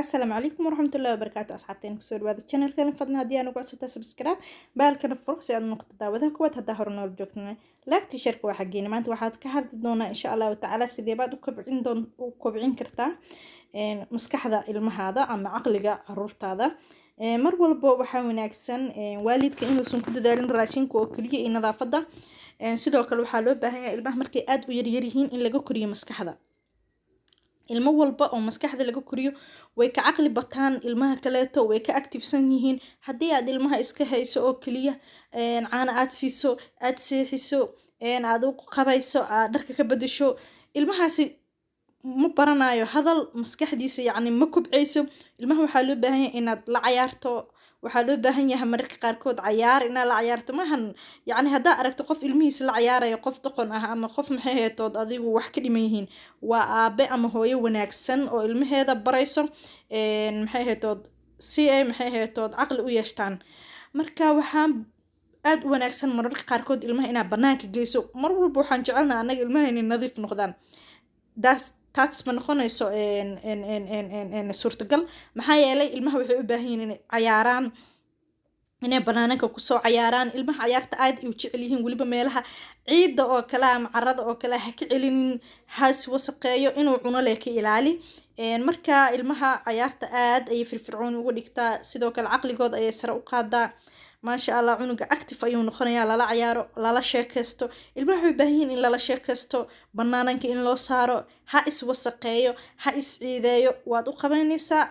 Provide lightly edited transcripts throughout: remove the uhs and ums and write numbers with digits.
Asalaamu calaykum waraxmatullahi wabarakaatu. Asxaabteen, kusoo dhawaada channelkan. Fadlan haddii aan ugu codsataa, subscribe baalkana furo si aad noqoto daawadaha kuwaad. Haddaa hore noola joogtana, like-ta, share-ka waa xaggeena. Maanta waxaad ka hadli doonaa, insha Allahu tacaala, sidee baad u kobcin kartaa maskaxda ilmahaada ama caqliga caruurtaada. Mar walbo waxaa wanaagsan waalidka inuusan ku dadaalin raashinka oo keliya iyo nadaafadda. Sidoo kale waxaa loo baahan yahay ilmaha markay aada u yaryar yihiin in laga koriyo maskaxda. Ilmo walba oo maskaxda laga koriyo way ka caqli bataan ilmaha kaleeto, way ka activesan yihiin. Haddii aad ilmaha iska hayso oo keliya, caana aad siiso, aad seexiso, aad u qabayso, aad dharka ka bedesho, ilmahaasi ma baranayo hadal, maskaxdiisa yacni ma kobceyso. Ilmaha waxaa loo baahan yahay inaad la cayaarto. Waxaa loo baahan yahay mararka qaarkood cayaar inaad la cayaarto. Maahan yacni haddaa aragto qof ilmihiisa la cayaarayo, qof doqon ah ama qof, maxay haytood, adigu wax ka dhiman yihiin. Waa aabe ama hooyo wanaagsan oo ilmaheeda barayso, maxay haytood, si ay, maxay haytood, caqli u yeeshtaan. Marka waxaa aada u wanaagsan mararka qaarkood ilmaha inaad banaanka geyso. Mar walba waxaan jecelnaha annaga ilmaha inay nadiif noqdaan. Taas ma noqonayso suurtagal, maxaa yeelay ilmaha waxay u baahan yihiin inay cayaaraan, inay banaananka kusoo cayaaraan. Ilmaha cayaarta aad ay u jecel yihiin, weliba meelaha ciidda oo kale ama carada oo kale ha ka celinin, has wasaqeeyo, inuu cuno leh ka ilaali. Marka ilmaha cayaarta aad ayay firfircoon uga dhigtaa, sidoo kale caqligooda ayay sare u qaadaa. Maasha Allah, cunuga active ayuu noqonayaa lala cayaaro, lala sheekaysto. Ilmaha waxay u baahan yihiin in lala sheekaysto, banaananka in loo saaro, ha is wasaqeeyo, ha is ciideeyo. Waad u qabanaysaa,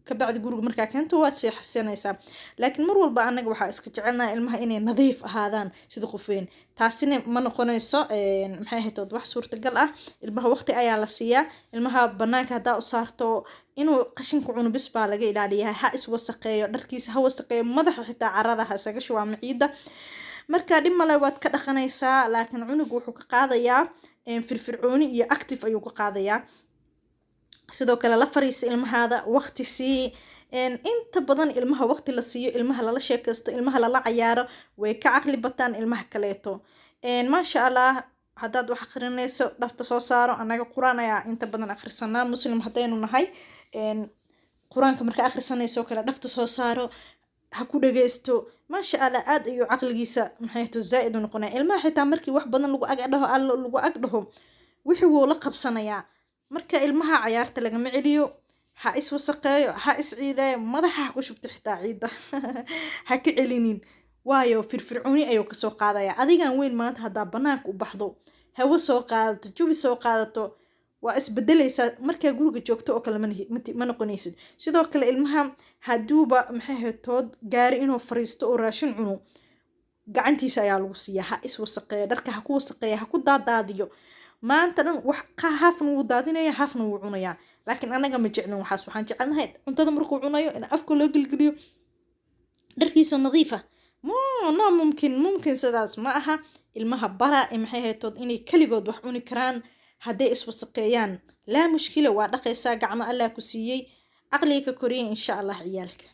kabacdi guriga markaa keento waad seexsanaysaa. Laakiin mar walba annaga waxaa iska jecelnaha ilmaha inay nadiif ahaadaan sida qof weyn. Taasina ma noqonayso, maxay ahayd, wax suurtagal ah. Ilmaha waqti ayaa la siiyaa. Ilmaha banaanka haddaa u saarto, inuu qashinka cuno bis baa laga ilaaliyaa. Ha iswasaqeeyo, dharkiisa ha wasaqeeyo, madaxa xitaa carada ha isaga shubo ama ciidda, marka dhib male, waad ka dhaqanaysaa. Laakiin cunuga wuxuu ka qaadayaa firfircooni iyo active ayuu ka qaadayaa. Sidoo kale la fariisa ilmahaada, waqti sii. Inta badan ilmaha waqti la siiyo, ilmaha lala sheekaysto, ilmaha lala cayaaro, way ka caqli bataan ilmaha kaleeto. Maasha Allah, haddaad wax akhrinayso, dhabta soo saaro. Annaga Qur-aan ayaa inta badan akhrisanaa, Muslim haddaynu nahay. Qur-aanka markaa akhrisanayso kale, dhabta soo saaro, ha ku dhageysto. Maasha Allah, aad ayuu caqligiisa, maxay to, zaa-id u noqonaya. Ilmaha xitaa markii wax badan lagu ag dhaho, Allo lagu ag dhaho, wixii wuu la qabsanayaa. Marka ilmaha cayaarta lagama celiyo. Ha is wasaqeeyo, ha is ciideeyo, madaxa ha ku shubto xitaa ciidda, ha ka celinin, waayo firfircooni ayuu kasoo qaadaya. Adigan weyn maanta haddaa banaanka u baxdo, hawo soo qaadato, jawi soo qaadato, waa isbedeleysaa. Markaa guriga joogto oo kale ma noqonaysid. Sidoo kale ilmaha hadduuba, maxay haytood, gaari inuu fariisto oo raashin cuno, gacantiisa ayaa lagu siiyaa. Ha is wasaqeeyo, dharka ha ku wasaqeeyo, ha ku daadaadiyo maanta dhan wax, haafna wuu daadinaya, haafna wuu cunayaa. Laakiin anaga ma jeclin waxaas. Waxaan jecelnahay cuntada markuu cunayo in afka loo gelgeliyo, dharkiisa nadiifa. No, mumkin sidaas ma aha. Ilmaha bara, maxay haytood, inay keligood wax cuni karaan. Hadday iswasaqeeyaan, laa mushkila, waa dhaqaysaa, gacmo Allah ku siiyey. Caqliga ka koriyay, insha Allah, ciyaalka.